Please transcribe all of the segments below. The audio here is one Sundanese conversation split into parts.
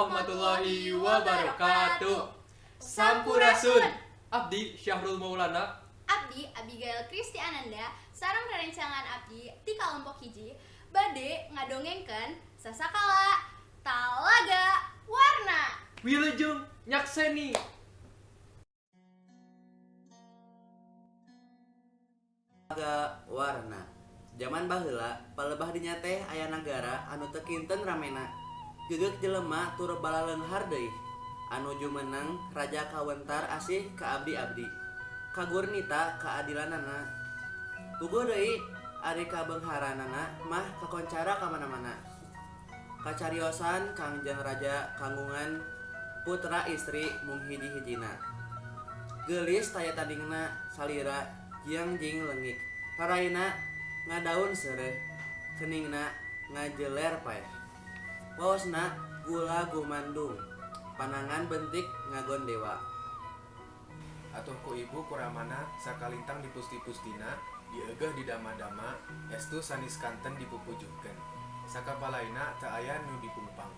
Warahmatullahi wabarakatuh. Sampurasun. Abdi Syahrul Maulana. Abdi Abigail Kristi Ananda sareng rerencangan abdi ti kalompok 1 bade ngadongengkeun Sasakala Talaga Warna. Wilujeng nyakseni. Talaga Warna. Jaman baheula palebah dinya teh aya nagara anu teu kinten ramena. Gegeuk jelema tur balaleunghar deui. Anu jumeneng raja kawentar asih ka abdi-abdi. Kagurnita kaadilanana. Puguh deui ari kabeungharanana mah kakoncara ka mana-mana. Kacariosan Kangjeng Raja kagungan putra istri mung hiji-hijina. Geulis taya tandingna salira jiang jeung leungit. Raraina ngadaun seureuh, keningna ngajeler paeh. Waosna gula gumandung, panangan bentik ngagondewa. Atuh ku ibu ku ramana sakalintang dipusti-pustina, dieugeuh didama-dama, estu sanes kanten dipupujuhkeun. Sakapalaina teu aya nu dipungpang.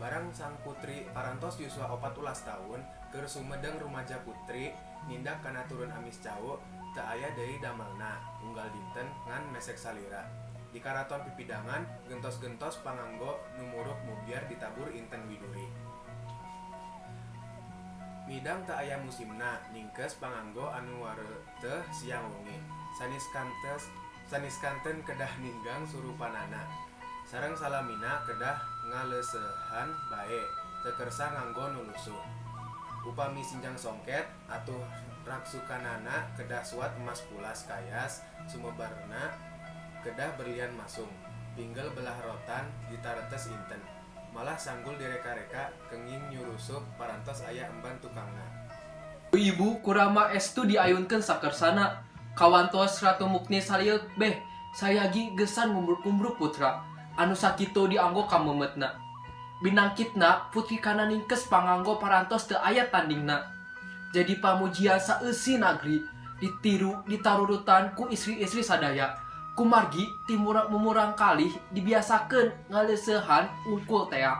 Barang sang putri parantos yuswa 14 taun, keur sumedeng rumaja putri, nindak kana turun amis cau, teu aya deui damelna, unggal dinten ngan mesek salira. Di karaton pipidangan, gentos-gentos panganggo nu muruk mubyar ditabur inten widuri. Midang teu aya musimna, ningkeus panganggo anu wareuteuh siang wengi. Sanes kanten kedah ninggang surupanana. Sareng salamina kedah ngaleuseuhan bae, teu kersa nganggo nu lusuh. Upami sinjang songket, atuh raksukanana kedah suat emas pulas kayas, sumebarna kedah berlian masung. Pinggel belah rotan ditaretes inten. Malah sanggul direka-reka kenging nyurusup parantos aya emban tukangna. Ibu ku rama estu diayunkeun sakersana. Kawantos Ratu Mukni salieuk beh sayagi gesan ngumbruk-ngumbruk putra anu sakitu dianggo ka meumeutna. Binangkitna putri kana ningkes panganggo parantos teu aya tandingna. Jadi pamujian saeusi nagri ditiru ditarurutan ku istri-istri sadaya. Kumargi timurang mumurang kalih dibiasakeun ngaleuseuhan ungkul tea.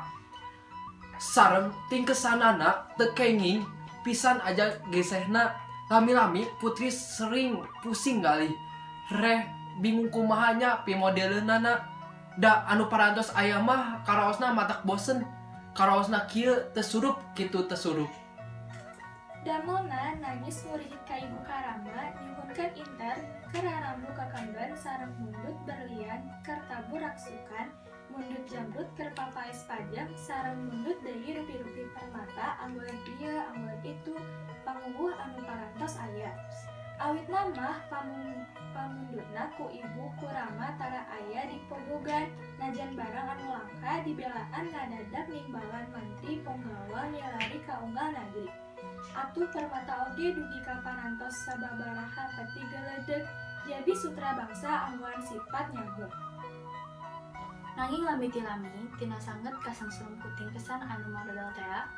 Sareng tingkesanana teu kenging pisan aja gesehna. Lami-lami putri sering pusing galih. Reh bingung kumaha nya pimodeleunana. Da anu parantos aya mah karaosna matak bosen. Karaosna kieu teu surup kitu teu surup. Damelna nangis murihit ka ibu karama nyuhunkeun inter keur rarambu kakamban sareng mundut berlian keur tabur raksukan, mundut jamrud keur papaes pajang sareng mundut deui rupi-rupi permata anggolan ieu anggolan itu panguwuh anu parantos aya. Awitna mah pamundutna ku ibu ku rama tara aya dipogogan najan barang anu langka dibelaan ngadadak nimbalan mantri ponggawa milari ka unggal nagri. Atuh permata oge dugi ka parantos sababaraha peti geuleudeg jabi sutra bangsa anggoan sipat nyamuk. Nanging lami ti lami tina sanget kasengsem ku tingkesan anu marodol tea,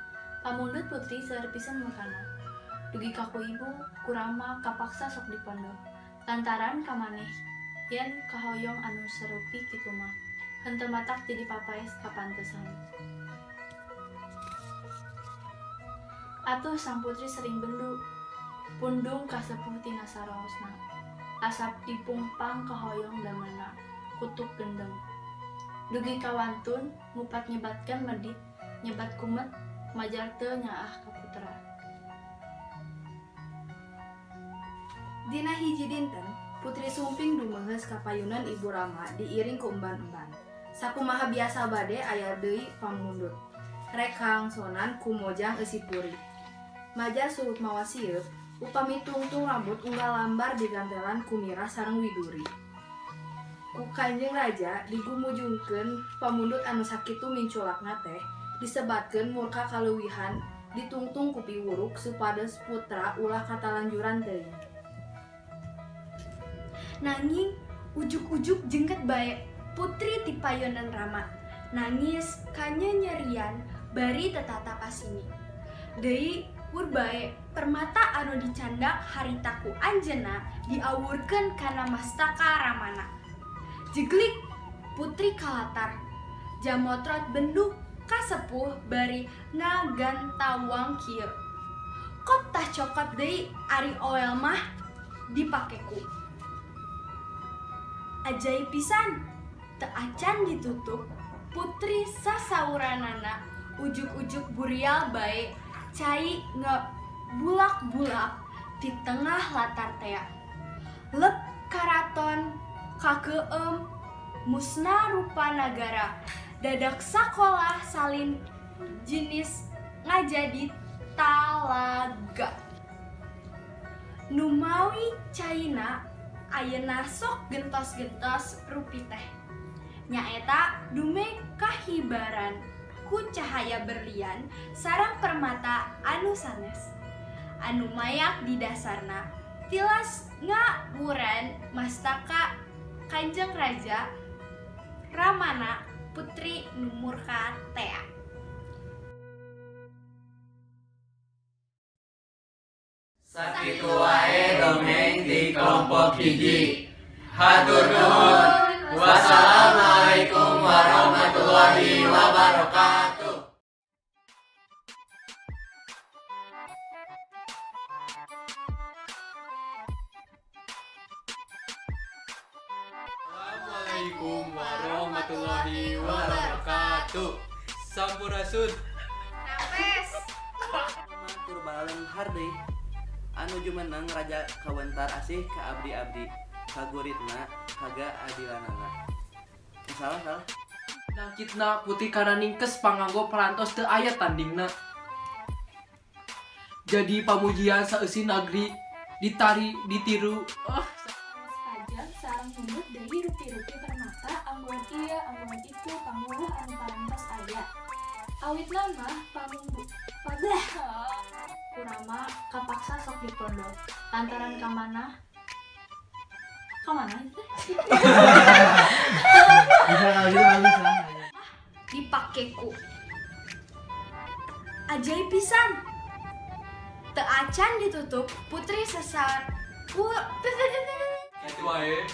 pamundut putri seueur pisan murkana. Dugi ka ku ibu, ku rama kapaksa sok dipondo. Lantaran kamaneh yen kahoyong anu sarupi kitu mah, henteu matak jadi papaes kapantesan. Atuh sang putri sering bendu, pundung kasepuh tina saraosna. Asap dipungpang kahoyong damelna, kutuk gendeng. Dugi ka wantun ngupat nyebatkeun medit, nyebat kumet, majar teu nyaah ka putra. Dina hiji dinten, Putri Sumping dumeheus ka payunan Ibu Rama diiring ku emban-emban. Sakumaha biasa bade aya deui pamundut. Rek kangsonan ku mojang eusi puri. Majar surup mawa sieup, upami tungtung rambut unggal lambar digantelan ku mirah sareng widuri. Ku Kanjeng Raja digumujungkeun pamundut anu sakitu minculakna teh disebatkeun murka kaleuwihan ditungtung ku piwuruk supados putra ulah katalanjuran teuing. Nanging ujug-ujug jengket bae putri ti payonan rama nangis kanyanyerian bari teu tata pasini. Deui wur bae permata anu dicandak harita ku anjeunna diawurkeun kana mastaka ramana. Jeglik putri kalatar jamotrot bendu Kasepuh bari ngagantawang kieu. Kop tah cokot deui ari oel mah dipakeku. Ajaib pisan, teu acan ditutup putri sasauranana ujug-ujug burial bae cai ngebulak-bulak di tengah latar tea. Lep karaton kakeueum musna rupa nagara dadak sakolah salin jenis ngajadi talaga. Numawi caina ayeuna sok gentos-gentos rupi teh. Nyaeta dume kahibaran ku cahaya berlian sareng permata anu sanes. Anu mayak di dasarna tilas ngawuran mastaka Kanjeng Raja Ramana putri nu murka tea. Sakitu wae dongeng di kelompok hiji. Hatur nuhun. Wassalamualaikum warahmatullahi wabarakatuh. Assalamualaikum warahmatullahi wabarakatuh. Sampurasun. Rampes. Tur baleunghar deui. Anu jumeneng raja kawentar asih ka abdi-abdi. Kaguritna kaga adilanana. Eh, salah salah. Nangkitna putri kana ningkes panganggo parantos teu aya tandingna. Jadi pamujian saeusi nagri ditari ditiru. Ah, Pajang sareng mundut deui rupi-rupi permata anggoan ieu anggoan itu panguwuh anu parantos aya. Awitna mah pamumbu pablah Kurama kapaksa sok dipondok lantaran kamana kamana itu teh? Bisa kalau gitu mah bisa. Dipakeku. Ajaib pisan. Teu acan ditutup putri sesar Kitu wae.